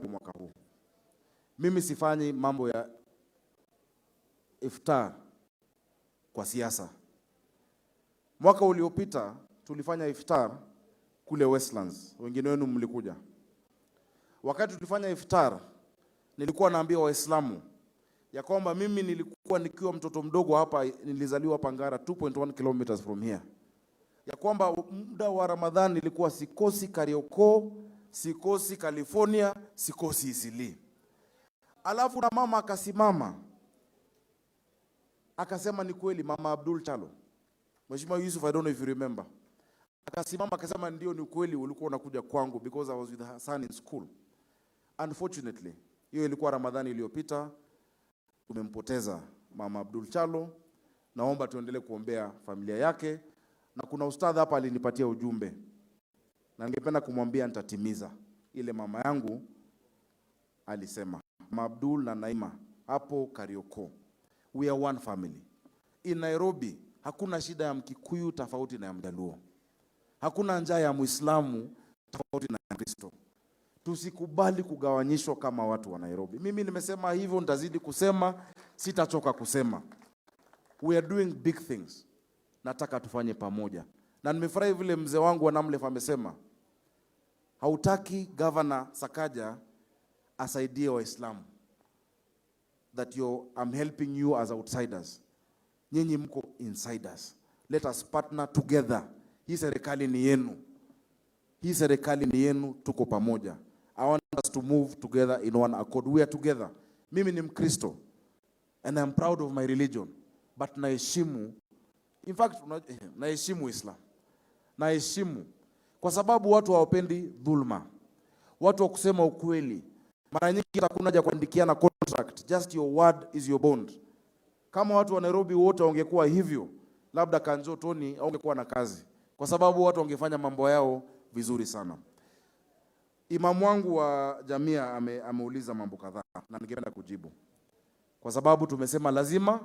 Mwaka huu mimi sifanyi mambo ya iftar kwa siasa. Mwaka uliopita tulifanya iftar kule Westlands, wengine wenu mlikuja. Wakati tulifanya iftar, nilikuwa naambia Waislamu ya kwamba mimi nilikuwa nikiwa mtoto mdogo hapa, nilizaliwa hapa Ngara, 2.1 kilometers from here, ya kwamba muda wa Ramadhan nilikuwa sikosi Kariokor, sikosi California, sikosi Eastleigh. Alafu na mama akasimama akasema ni kweli, Mama Abdul Chalo, Mheshimiwa Yusuf, I don't know if you remember, akasimama akasema ndio, ni kweli ulikuwa unakuja kwangu because I was with Hassan in school. Unfortunately, hiyo ilikuwa Ramadhani iliyopita, tumempoteza Mama Abdul Chalo. Naomba tuendelee kuombea familia yake, na kuna ustadha hapa alinipatia ujumbe na ningependa kumwambia nitatimiza ile mama yangu alisema. Mama Abdul na Naima hapo Kariokor, we are one family. In Nairobi hakuna shida ya Mkikuyu tofauti na ya Mjaluo, hakuna njaa ya Muislamu tofauti na ya Mkristo. Tusikubali kugawanyishwa kama watu wa Nairobi. Mimi nimesema hivyo, nitazidi kusema, sitachoka kusema. We are doing big things. Nataka tufanye pamoja, na nimefurahi vile mzee wangu wa Namlef amesema hautaki Governor Sakaja asaidie Waislamu, that you I'm helping you as outsiders. Nyinyi mko insiders. Let us partner together. Hii serikali ni yenu, hii serikali ni yenu, tuko pamoja. I want us to move together in one accord. We are together. Mimi ni Mkristo and I'm proud of my religion, but naheshimu, in fact, naheshimu Islam, naheshimu kwa sababu watu hawapendi dhulma, watu wa kusema ukweli. Mara nyingi hakuna haja kuandikiana contract, just your word is your bond. Kama watu wa Nairobi wote wangekuwa hivyo, labda Kanjo Tony haungekuwa na kazi, kwa sababu watu wangefanya mambo yao vizuri sana. Imamu wangu wa Jamia ameuliza mambo kadhaa na ningependa kujibu, kwa sababu tumesema lazima